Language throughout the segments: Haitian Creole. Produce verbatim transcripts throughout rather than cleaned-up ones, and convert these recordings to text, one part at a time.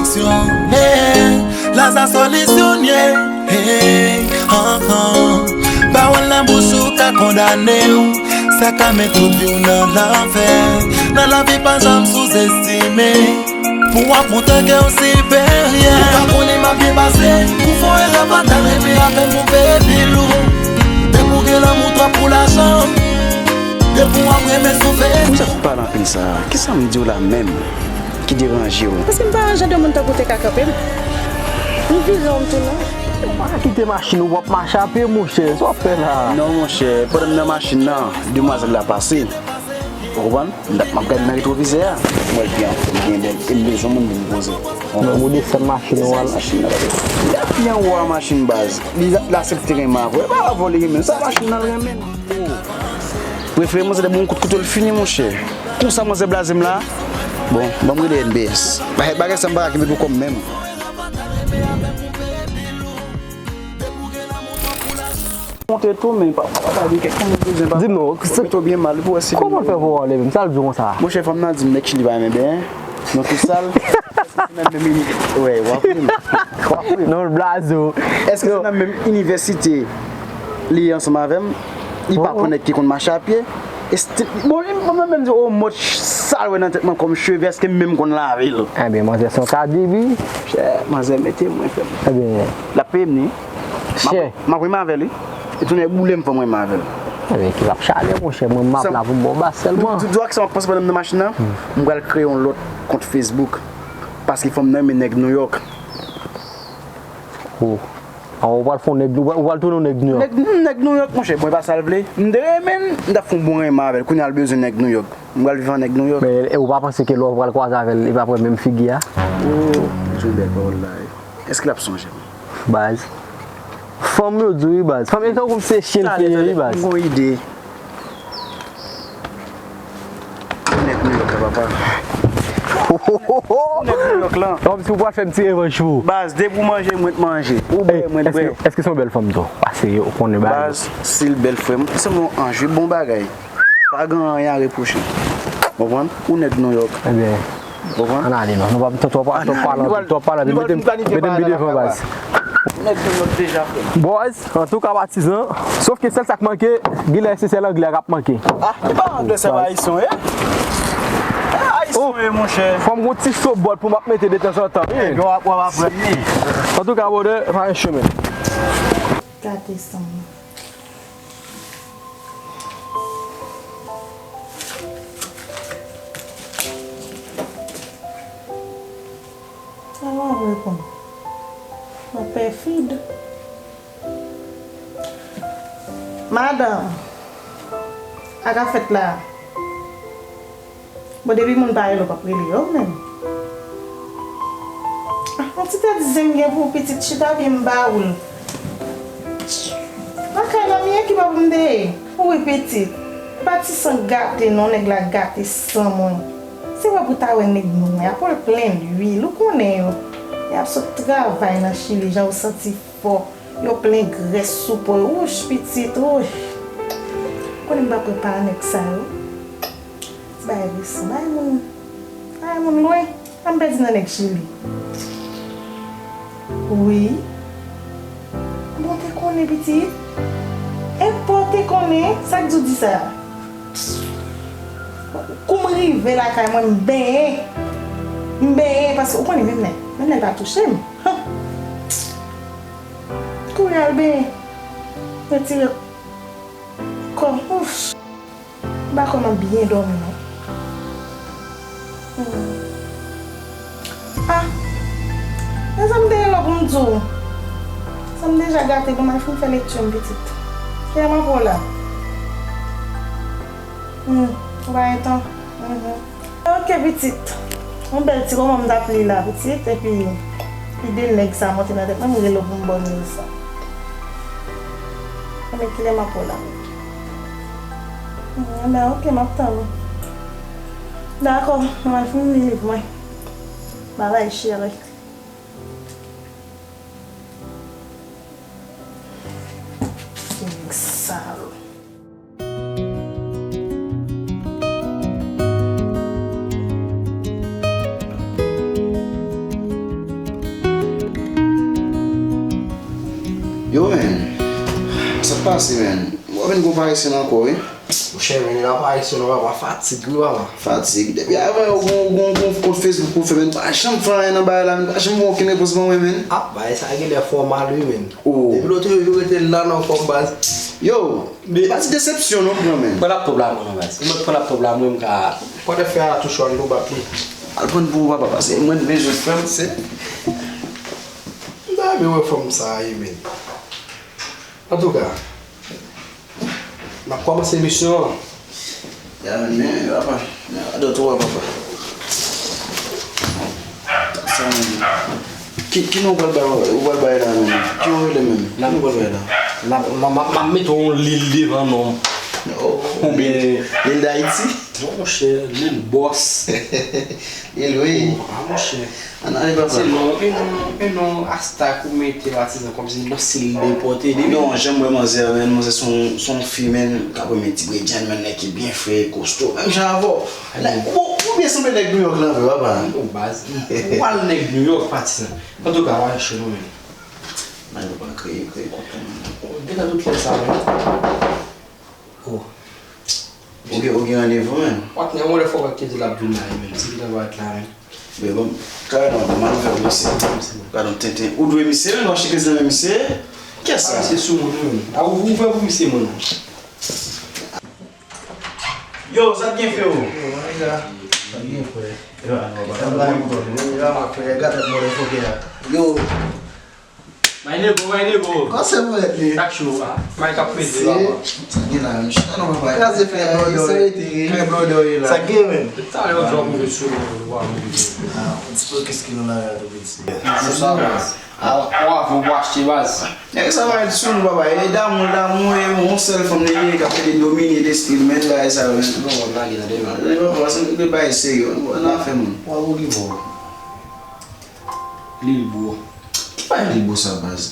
Solisyon, eh, Laza solisyon ye, eh, ah, ah. Pawòl nan bouch ou ka kondane w, sa ka met tout vi w nan lanfè. Nan lavi pa janm souzestime, pou w ap montre ke w siperyè. Ou pa konnen m ap byen pase, pou fè yon erè fatal, epi apèn pou peye pi lou. Depi w gen lanmou twòp pou lajan, depi w ap renmen soufri. Ou sa pale anpil sa, kisa m di w la menm? Ki deranje w? Paske m pa yon jan de moun tankou w te ka kanpe m. M vire w, m tounen. Ou pa ka kite machin ou, w ap mache a pye, monchè. Sa w ap fè la? Non, monchè, pandan m nan machin nan, demwazèl la pase. Ou konprann? M t ap, m ap gade nan retwovizè a. M wè l pi anfòm, byen bèl. E m bezwen moun pou m poze. Non, ou desann machin ou al. Machin nan, gade. Li ap pi anwo a machin baz. Li, l aksepte renmen avè w. E pa avè w li renmen. Sa machin nan l renmen. Prefere manzè de bon kout kouto l fini, monchè. Konsa manzè blaze m la. Bon, ban m rele N B S. Bagay, bagay sa m pa ka kenbe pou kò m menm. Monte tou, men pa, pa, pa di kèk moun bezwen pa. Di m non, se mete w byen mal pou wè si kòman l fè pou w rele m? Sa l di w konsa? Monchè, fanm nan di m nèg Chili pa renmen benyen. Non, tou sal. Èske se nan menm ini-, wè, w ap ri m. W ap ri m. Non, l blaze w. Èske se nan menm inivèsite li ye ansanm avè m? Li pa pran nèg ki konn mache a pye? Esti, bon, li, mwen menm di, oh, mòd sal wè nan tèt mwen kòm cheve, èske m menm konn lave l? Ebyen, manzè se yon kadibi. Chè, manzè mete mwen, frè m. Ebyen. L ap peye m ni. Chè. M ap, m ap renmen avè li. E tounen boule m fò m renmen avè l. Ebyen, ki l ap chale, monchè, mwen m ap la pou m ba w bas sèlman. Di w ak sa m ap panse pandan m nan machin nan, m pral kreye yon lòt kont Facebook. Paske fanm nan renmen nèg Nouyòk. Oh. Ah, ou pral fè yon nèg, ou pral, ou pral tounen yon nèg Nouyòk. Nèg, nèg Nouyòk, monchè, mwen pa sa l vle. M te renmen l, m t ap fè yon bon renmen avè l. Kounye a l bezwen nèg Nouyòk. M pral viv an nèg Nouyòk. Men, e ou pa panse ke lè w pral kwaze avè l, li pa pral menm figi a? Oh, di yon bèl pawòl la, wi. Èske l ap sonje m? Baz. Fanm yo di wi, baz. Fanm yo tankou se chen l fè yo, wi, baz. M gon ide. Nèg Nouyòk la, papa. Nèg Nouyòk lan. Kòmsi ou pral fè m ti revanch pou ou. Baz, depi w manje, mwen t manje. Ou bwè, mwen t bwè. Èske, èske se yon bèl fanm tou? Pase yo konnen bagay. Baz, si l bèl, frè m, se yon anj, wi, bon bagay. Pa gen anyen a repwoche. Konprann? Ou nèg Nouyòk. Ebyen, konprann? Ann ale non. Nou pa twò, twò, twò pale anpil, twò pale anpil. Mete m, mete m pi devan, baz. Nèg Nouyòk deja, frè m. Baz, antouka, patizan. Sòf ke sèl sa k manke, genlè se sèl anglè a k ap manke. Ah, e pa anglè, se pa ayisyen, eh? E ayisyen, monchè. Fò m gon ti sobòt pou m ap mete detanzantan, wi. Nèg yo ap, w ap aprann li. Antouka, brother, pa gen chemen. Gate san. Sa w ap reponn? Mwen pèfid. Madanm, sa k ap fèt la? Bon, depi moun pa rele w, p ap rele yo menm. Ah, yon ti tèt zen m gen pou pitit chita byen m ba ou l. Lakay la m ye ki pa pou m te ye. Wi, pitit. Pa ti san gate non, nèg la gate san mwen. Se wè pou ta wè nèg nou, men apre l plen lwil, ou konnen yo. Y ap sot travay nan Chili, jan yo santi fò. Yo plen grès sou po yo. Wouch, pitit, wouch. Konnen m pa prepare nèg sa yo. Bay resan, bay moun, bay moun lwen. An m pèdi nan nèg Chili. Wi. Bon, te konnen pitit. Epa w te konnen, sa k di w di sa? Kou m rive lakay mwen, m benyen. M benyen, paske ou konnen menm lè, menm lè l pa touche m. Kouri al benyen. Retire kò m. Ouf. M pa kòman byen dòmi non. Hmm. Ah! Men sa m te rele w pou m di w. Sa m deja gate, bon, m al fin fè lekti m, pitit. Kilè m ap wè w la? Hmm, ou pa gen tan? Mhm. Ok, pitit. Yon bèl ti woman m t ap li la, pitit, epi ide nèg sa monte nan tèt mwen, m rele w pou m ba w nouvèl sa. Enben, kilè m ap wè w la menm? Enben, ok, m ap tann ou. Dakò, mwen al fin li liv mwen. Babay, cheri. Nèg sal. Yo, men. Sa k pase, men? Ou vin gon parisyen ankò, wi. Monchè, men, la parisyen, non, papa, fatig, wi, papa. Fatig. Depi avan, ou gon, gon, gon kont Facebook pou fè, men, pa janm fè anyen nan bagay la, men, pa janm fè okenn repons ban mwen, men. Ah, bagay sa genlè fòmal, wi, men. Oh. Depi lòt jou, yo rete la nan kòm baz. Yo, men, pa ti desepsyon, non, pran, men. Pran laptop la, mwen, non, baz. Mwen pran laptop la, mwen, m ka. Kòd fè a touche an nou bat li. Al pran pou ou, papa, pase mwen bezwen fè m. Se. M ta renmen wè fanm sa a, wi, men. Antouka, n ap kòmanse misyon an. Ya, men, papa. Ya, dòt ou, papa. Sa, men. Ki, ki non w pral bay, ou pral bay la, men? Ki non w rele, men? Ki non w pral bay la? M ap, m ap, m ap, m ap mete yon lil devan non m. Oh, oubyen lil Dayiti? Non, monchè, lil bòs. Lil, wi. Oh, ah, monchè. Ann ale, papa. Se non, e non, e non, hashtag ou mete patizan kòmsi non si l depòte li. Non, jan m wè manzè, men, manzè se yon, se yon fi, men, k ap renmen ti bredjenn, men, nèg ki byen fre, kosto, menm jan avè w. Nèg, ou, ou byen sanble nèg New York lan vre, papa. Oh, baz. Ou al nèg New York, patizan. Antouka, w al cho nou, men. Nan yo pa kreye, kreye kont ou, men. Oh, gentan tout lè sa, men. Oh. Ou gen, ou gen randevou, men. Patnè, yon lè fò wè ki di l ap vin la, men. Si li nan parèt la, men. Men bon, kareman, bon, m al ouvè pou misye. Gadon tenten. Ou dwe misye, men, w ap cheke nan men misye. Kiyès sa? Ah, misye sou moun, wi, men. Ah, ou, ouvè pou misye, mwen. Yo, sa k gen, freo? Yo, mwen la. Sa k gen, frè? Yo, sa bay mwen, frè. Gade mwen fòkè a. Yo. My neighbor, my neighbor. Kòman se mwen li? Sak cho a. May k ap pete la. Sa gen la, men chita non, papa. Kraze fè blòdò. Fè blòdò ye la. Sa gen, men. Talè yo jòb move sou nou, nou pa move. Ah, on ti peu qu'est-ce que nous la regardé ici. Sou sa, baz. Ah, w ap achte, baz. Nèg sa va sou nou, papa. E damou, damou, e yon sèl fanm li gen k ap pede domine lespri l, men bagay sa yo, men. Non, w ap lage nan devan. Li pa fò, se yon bagay serye. Nan afè moun. W ap okipe w. Lil Bro. Ki bagay Lil Bro sa, baz?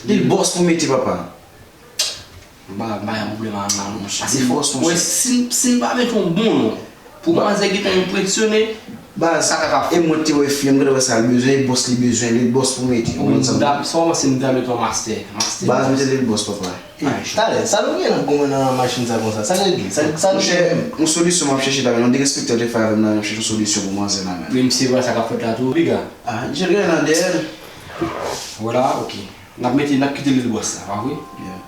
Lil Bòs pou mete, papa. M pa, m pa gen pwoblèm ak la non, monchè. Se bòs, monchè. Mwen, si, si m pa mete yon bon non, pou manzè gentan enpresyone, baz, sa ka ka fè. E mwen te wè fi an, m gentan wè sa l bezwen, e bòs li bezwen, li bòs pou mete. Wi, m ta, sa w panse m ta mete yon mastè, mastè. Baz, mete li bòs, papa. Talè, sa nou gen nan goumen nan machin sa konsa? Sa k regle? Sa, sa nou gen menm? Monchè, yon solisyon m ap chèche la, men yon derespektè te fè avè m la, m ap chèche yon solisyon pou manzè la, men. Men misye wè sa k ap fèt la tou, piga. Ah, Djèl gen nan dèyè l. Vwala, ok. N ap mete, n ap kite Lil Bòs la, pa vre? Yeah.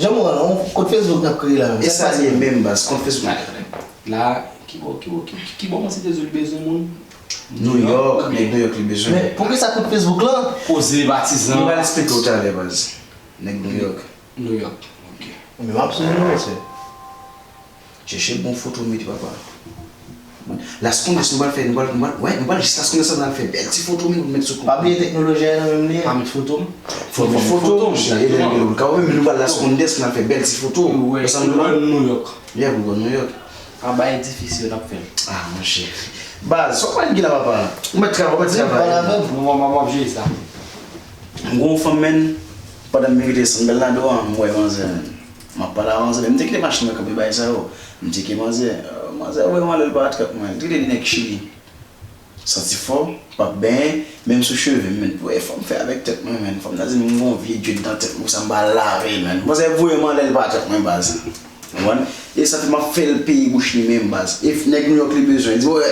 Jan mwen wè la, yon kont Facebook n ap kreye la menm. E sa l ye menm, baz, kont Facebook. La, ki bò, ki bò, ki, ki, ki bò manzè te di w li bezwen moun? Nouyòk, nèg Nouyòk li bezwen. Men poukisa kont Facebook lan? Koze patizan. Mwen pral eksplike w talè, baz. Nèg Nouyòk. Nouyòk, ok. Men m ap sou nou, mesye. Chèche bon foto mete, papa. Las Condes nou pral fè, nou pral, nou pral, wè, nou pral jis Las Condes la, nou pral fè bèl ti foto, men, nou met sou kont. Pa bliye teknoloji a nan menm li ye. Pa met foto m. Fò met foto, monchè, e lè nou ka wè, men nou pral Las Condes, nou pral fè bèl ti foto. Ou wè, ou wè Nouyòk. Yeah, pou wè Nouyòk. Anba edifis yo n ap fè l. Ah, monchè. Baz, sa w pral gen la, papa? Ou mèt travay, ou mèt travay. Pale avè m. Mwen, mwen, mwen ap jere sa. M gon fanm, men, pandan m vin rete Sandbèl la, do a, m wè manzè, men. M ap pale a manzè, men m te kite machin mwen kanpe bay sa yo. M tcheke manzè. Euh, manzè vrèman lè l pa trèt mwen. Li te di nèg Chili. Santi fò, p ap benyen, menm sou cheve m, men. Pou e fò m fè avèk tèt mwen, men. Fò m ta di m gon vye djed nan tèt mwen, sa m pa lave, men. Manzè vrèman lè l pa trèt mwen, baz. Konprann? E sa fè m ap fè l peye bouch li menm, baz. E nèg Nouyòk li bezwen. Di, wè,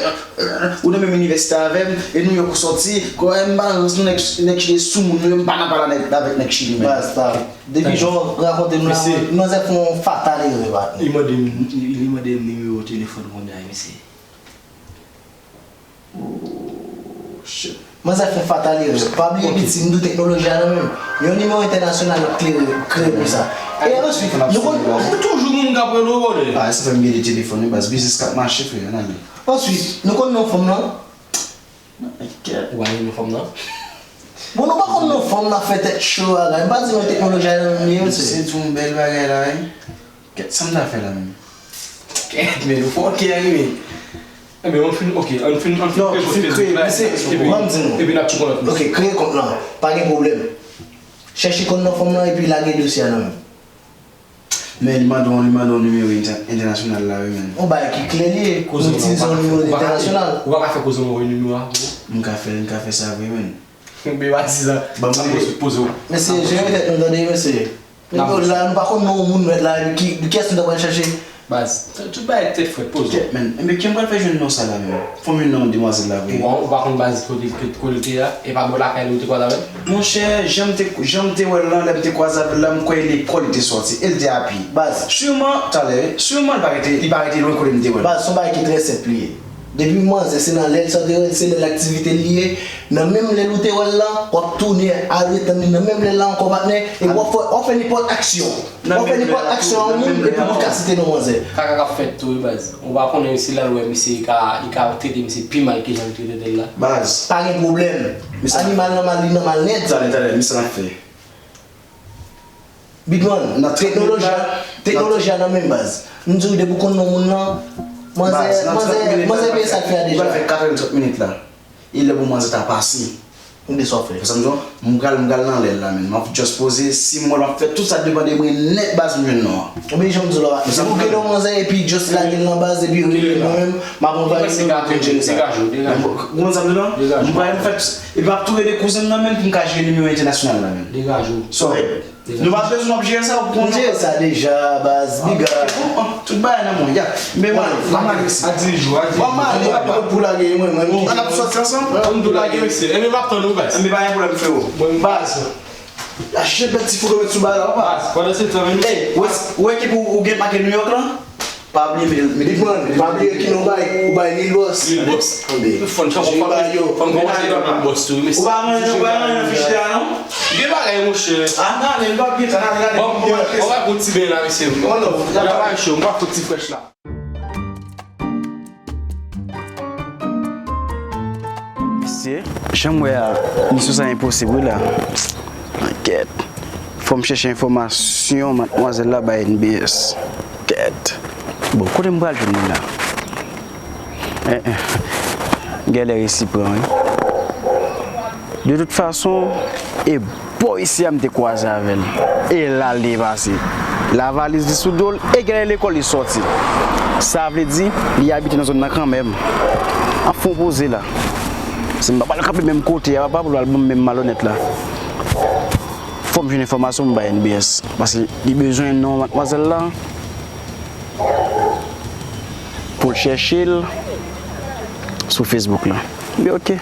ou nan menm inivèsite avè m, e Nouyòk ou sòti, kwè m pa nan rans nou nèg, nèg Chili sou moun, nou, m pa nan pale nèg, avèk nèg Chili menm. Baz, ta. Depi jan w rakonte m la, manzè fè yon fatal erè, patnè. Li mande m, li mande m nimewo telefòn kounye a, mesye. Oh, shit. Manzè fè fatal erè. Pa bliye, pitit, m di w teknoloji a nan men m. Yon nimewo entènasyonal n ap kreye, kreye pou sa. E answit, nou konn, nou toujou moun k ap rele w, brother. Ah, sa fè m gen de telefòn, wi, baz, biznis k ap mache, frè, ann ale. Answit, nou konn non fanm nan? Ou pa renmen fanm nan? Bon, nou pa konn non fanm nan fè tèt cho a la. M pa di nou teknoloji a nan men m, mesye. Se di yon bèl bagay la, wi. Kèt, sa m ta fè la menm? Kèt, men nou fòkè, wi, men. Enben, ann fin, ok, ann fin, ann fin kreye kont Facebook la, epi, epi n ap tcheke lòt moun. Ok, kreye kont lan, pa gen pwoblèm. Chèche kont nan fanm lan epi lage dosye a nan men m. Men li mande w, li mande w nimewo entè-, entènasyonal la, wi, men. Yon bagay ki klè li ye, nou itilize yon nimewo entènasyonal. Ou pa ka fè koze m voye nimewo a pou ou? M ka fè, m ka fè sa vre, men. Kenbe patizan. Ban mwen poze w. Mesye, jere tèt nou, tande, mesye. N ap la, nou pa konn non moun nou mèt la, epi ki, kiyès nou ta pral chache? Baz, tout bagay tèt frèt, poze w. Kèt, men, men ki m pral fè jwenn non sa la menm? Fò m jwenn non demwazèl la vre. Ou pa, ou pa konn baz kote, kote, kote l te a? E pa bò lakay li ou te kwaze avè l? Monchè, jan m te, jan m te wè l lan, lè m te kwaze avè l la, m kwè e lekòl li te sòti, e l te a pye. Baz. Siman, talè, siman li pa rete, li pa rete lwen kote m te wè l. Baz, se yon bagay ki trè senp li ye. Depi manzè se nan lè l sòti, se lè l aktivite li ye, nan menm lè l ou te wè l lan, w ap tounen al retann li nan menm lè l la ankò, patnè, e w ap fè, w ap fè nenpòt aksyon. W ap fè nenpòt aksyon a yon moun, epi pou l ka site non manzè. Kaka k ap fèt tou, wi, baz. Ou pa konnen si l al wè misye, li ka, li ka trete misye pi mal ke jan l trete tèl la. Baz. Pa gen pwoblèm. Animal nan mal, li nan mal nèt. Talè, talè, men sa n ap fè. Big man, teknoloji a, teknoloji a nan men baz. M di w depi w konn non moun nan, manzè, manzè, manzè peye sa l fè a deja. Li pral fè katrè trant minit la. E lè pou manzè ta pase. Ou de sa w fè. Fè sa m di w, m pral, m pral nan lè l la, men. M ap just poze, si m wè l ap fè tout sa depann de mwen nèt baz m jwenn non an. Oubyen jan m di w la, depi w gen non manzè epi just lage l nan baz epi rele mwen menm, m ap anvayi nou pou n jere sa. Degaje w, degaje w. Ou konn sa m di w la? Degaje w. M pral fè, epi m ap tou rele kouzen m nan menm pou m ka jere nimewo entènasyonal la menm. Degaje w. Sorry. Nou pa bezwen ap jere sa, ou konn. M jere sa deja, baz, big up. Bon, bon, tout bagay nan mwen, ya. Men mwen, mwen ale isi. A di jou, a di jou. Mwen ale, mwen pou lage mwen, mwen. An ap sòti ansanm? Mwen pou lage isi. Enben m ap tann ou, baz. Enben pa gen pwoblèm, frero. Mwen baz. Achte bèl ti foto met sou bagay la, papa. Baz, pandan se tan, men. Ey, ou wè, ou wè ekip ou, ou gen make New York lan? Pa bliye, men, men. Big man, pa bliye ki non bay, ou bay Lil Boss. Lil Boss. Anbe. Fòn, fòn, fòn, fòn, fòn, fòn, fòn, fòn, fòn, Lil Boss tou, wi, mesye. Ou pa manyen, ou pa manyen fiche a, non? Gen bagay, monchè. A, n ale, n pa byen, n ale, n ale. Bon, bon, on va pou ti ben la, mesye. Oh, non. Travay cho, m pa fout ti frèch la. Mesye, jan m wè a, misyon sa enposib, wi, la. Kèt. Fò m chèche enfòmasyon madmwazèl la bay N B S. Kèt. Bon, kote m pral jwenn li la? Eh, eh. Genlè resi pran, wi. De tout fason, e bò isi a m te kwaze avè l. E la l te pase. Lavaliz li sou do l, e genlè lekòl li sòti. Sa vle di, li abite nan zòn nan kanmenm. Ap fè yon poze la. Si m pa pral kanpe menm kote a, papa, pou l al ban m menm malonèt la. Fò m jwenn enfòmasyon pou m bay N B S. Paske li bezwen non madmwazèl la pou l chèche l sou Facebook la. Ebyen, oke. M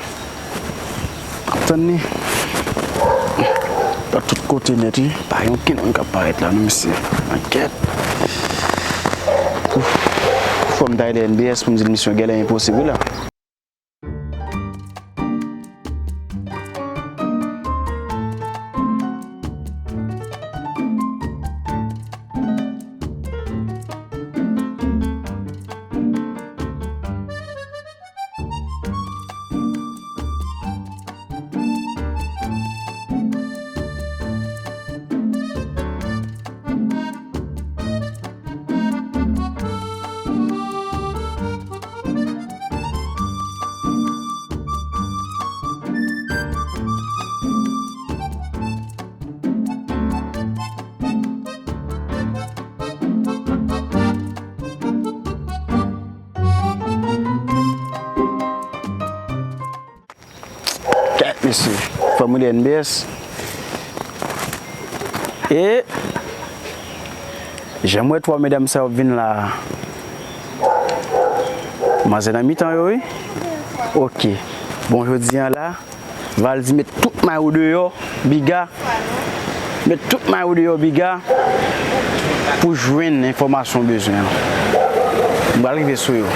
ap tann li. Pa tout kote nèt, wi. Pa gen okenn moun k ap parèt la, non, mesye. Ankèt. Ouf. Fò m ta rele N B S pou m di l misyon genlè enposib, wi, la. Kèt, mesye. Fò m rele N B S. E jan m wè twa medam sa yo ap vin la a. Manzè nan mitan yo, wi. Oke. Bon, jodi a la, Valdy met tout may ou deyò, Biga. Met tout may ou deyò, Biga, pou jwenn enfòmasyon w bezwen an. M pral rive sou yo.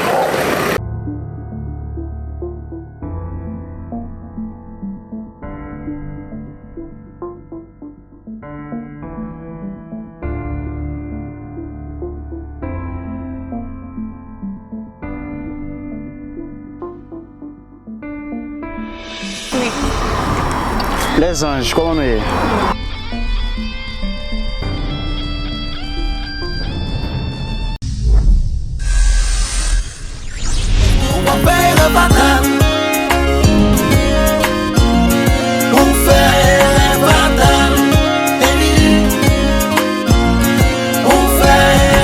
Lèzanj, kòman nou ye? Ou fè rèv fatal. Ou fè rèv fatal. Ey. Ou fè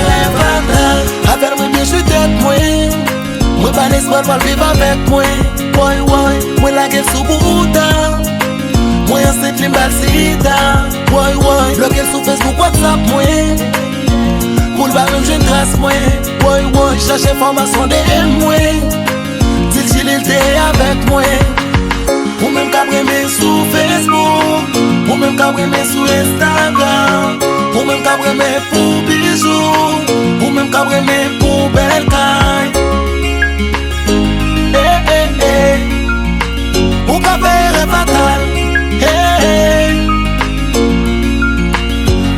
rèv fatal. Afè mwen byen sou tèt mwen. Mwen pa lespwa l pral viv avèk mwen. Woy, woy, mwen lage sou bouda. WhatsApp mwen, pou l pa menm jwenn tras mwen. Woy, woy, chèche enfòmasyon de mwen. Di l chili l te avèk mwen. Ou menm k ap renmen sou Facebook, ou menm k ap renmen sou Instagram, ou menm k ap renmen pou bijou, ou menm k ap renmen pou bèl kay. Eh, eh, eh. Ou ka fè erè fatal. Eh, eh.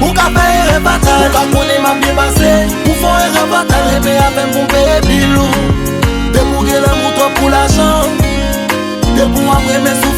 Ou ka fè erè fatal. Ou ka konnen m ap byen pase. Ou fè erè fatal, renmen avè m pou m peye bil ou. Depi w gen lanmou twòp pou lajan. Depi w ap renmen sou